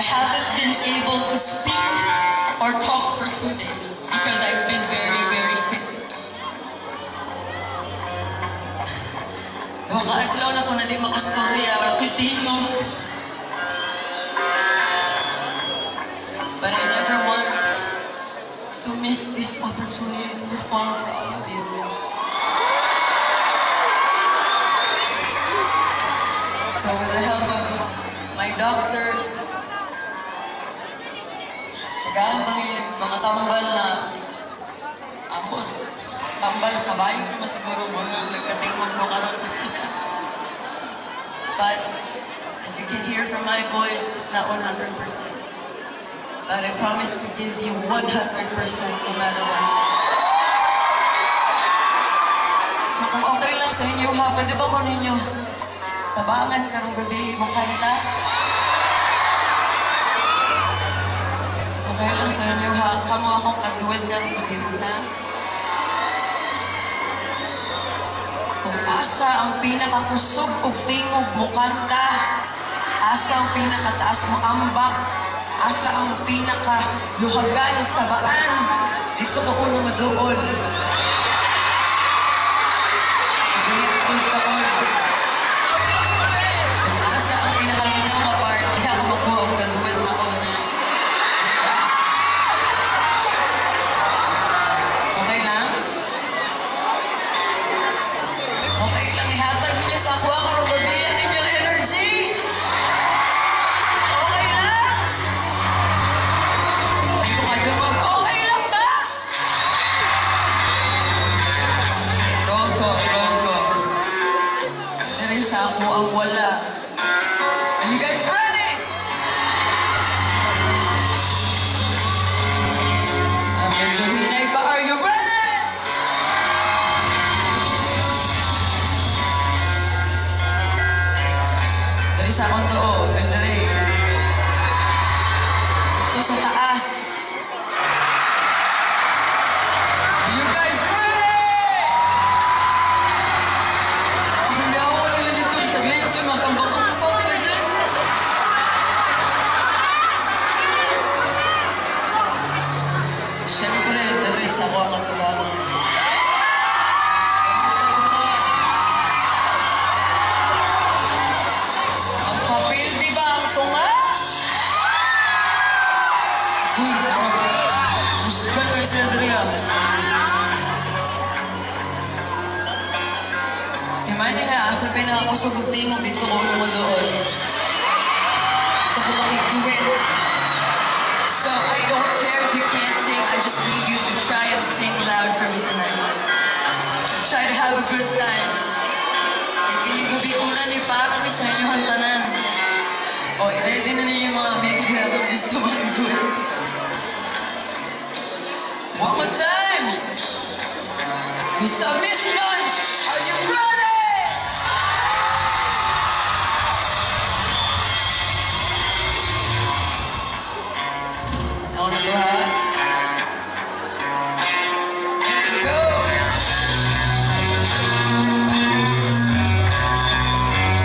I haven't been able to speak or talk for 2 days because I've been very, very sick. Baka adlaw na ko na di makastorya, wala ko'y tingog. But I never want to miss this opportunity to perform for all of you. So with the help of my doctors, tagaan bang mga tambal na amot, tambal sa kabayo naman siguro mga nagkatingog ko karon. But as you can hear from my voice, it's not 100%. But I promise to give you 100% no matter what. So kung okay lang sa inyo ha, pwede ba ko ninyo tabangan karong gabi mo kanta? Okay lang sa inyo ha, kamo akong kaduet karong gabi una. Kung asa ang pinakakusog og tingog mo kanta, asa ang pinakataas mo ambak, asa ang pinakaluhagan sa baan, dito ko una maduol. Ganit og taon. Kung asa ang pinakalingaw nga part, diha ka makuha og kaduet na ko. Okay lang? Okay lang, ihatag ninyo sa ako karong gabi ang inyong energy. Okay lang. Hindi ko kadungog. Okay lang ba? Roll call, roll call. Diri sa ako ang wala. Are you guys ready? Medyo hinay pa. Are you ready? Diri sa akong tuo, diri. Dito sa taas. Are you guys ready? Ang yawa nila dito sa gate yung mga kambak-ambak na dyan. Siyempre, diri sa ako ang katubangan. Sa ako. Ang papel, di ba ang tunga? Uy, husgan kayo sila diri ah. Di man niya, asa pinakakusog og tingog dito ko lumudoon. Dito ko makigduet. So I don't care if you can't sing, I just need you to try and sing loud for me tonight. Try to have a good time. Kaya kining gabi una ni para ni sa inyong tanan. O, i-ready na ninyo yung mga amigo na gusto makigduet. One more time! Miss Nuns!